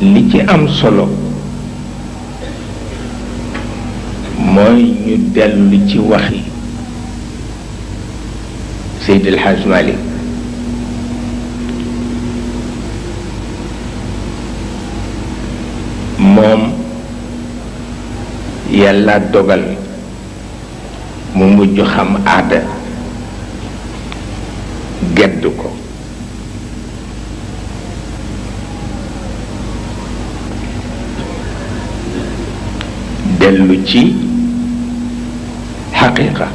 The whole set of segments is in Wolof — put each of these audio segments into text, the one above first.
li ci am solo mooy ñu dellu ci waxi Seydi El Hadj Malick moom yàlla dogal mu mujj xam aada gedd ko dellu ci xaqiqa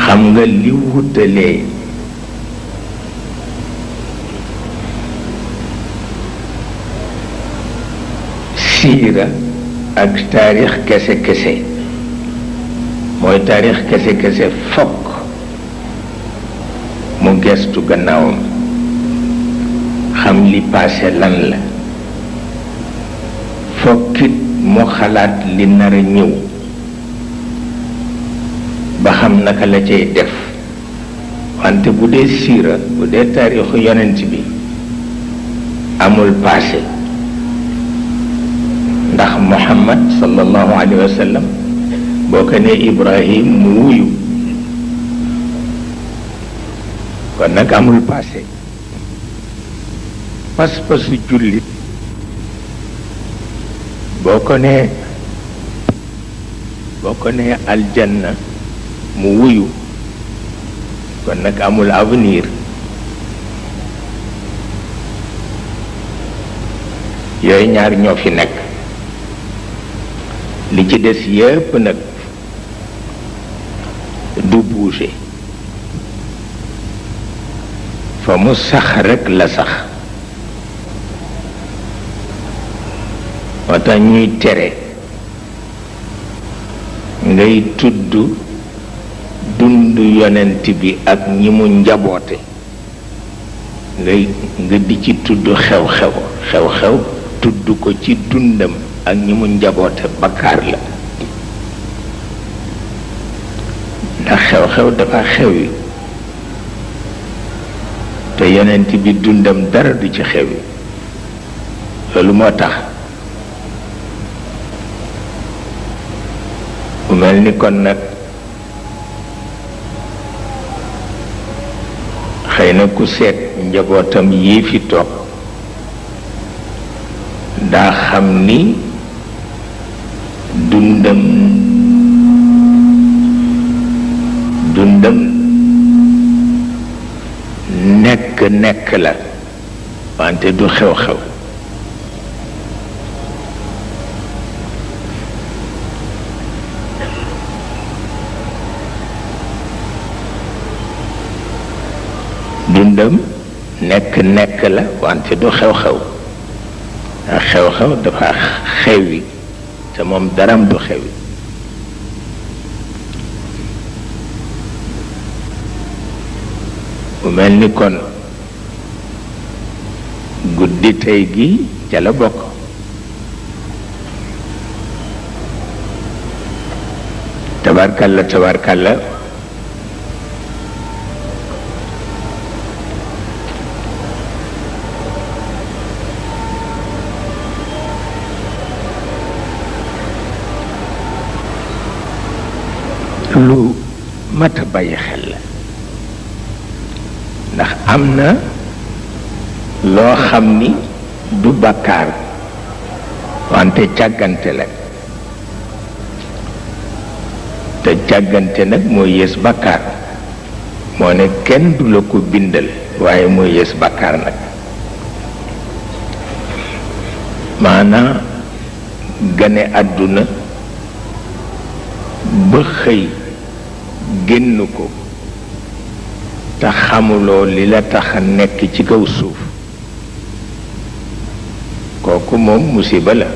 xam nga li wutalee siira ak taarix kese mooy taarix kese fokk mu gestu gannaawam xam li passé lan la fokkit mu xalaat li nar a ñëw ba xam naka la cay def wante bu dee siira bu dee taarixu yonent bi amul passé ndax Muhammad sallallahu alayhi wa sallam boo ko nee Ibrahim mu wuyu kon nag amul passé pas-pasu jullit boo ko nee aljanna mu wuyu kon nag amul avenir yooyu ñaar ñoo fi nekk li ci des yépp nag du bouger fa mu sax rekk la sax moo tax ñuy tere ngay tudd dund yonent bi ak ñi mu njaboote nga di ci tudd xew-xew tudd ko ci dundam ak ñi mu njaboote bakkaar la ndax xew-xew dafa xewi te yonent bi dundam dara du ci xewi loolu moo tax mu mel ni kon nag xëy na ku seet njabootam yii fi toog daa xam ni dundam nekk la wante du xew-xew dundam nekk la wante du xew-xew ak xew-xew dafa xewi te moom daram du xewi mu mel ni kon guddi tey gi ca la bokk tabarkalla lu mat a bàyyi xel la ndax am na loo xam ni du bàkkaar wante càggante la te càggante nag mooy yées bàkkaar moo ne kenn du la ko bindal waaye mooy yées bàkkaar nag maanaa gane àdduna ba xëy génn ko te xamuloo li la tax a nekk ci kaw suuf kooku moom musiba la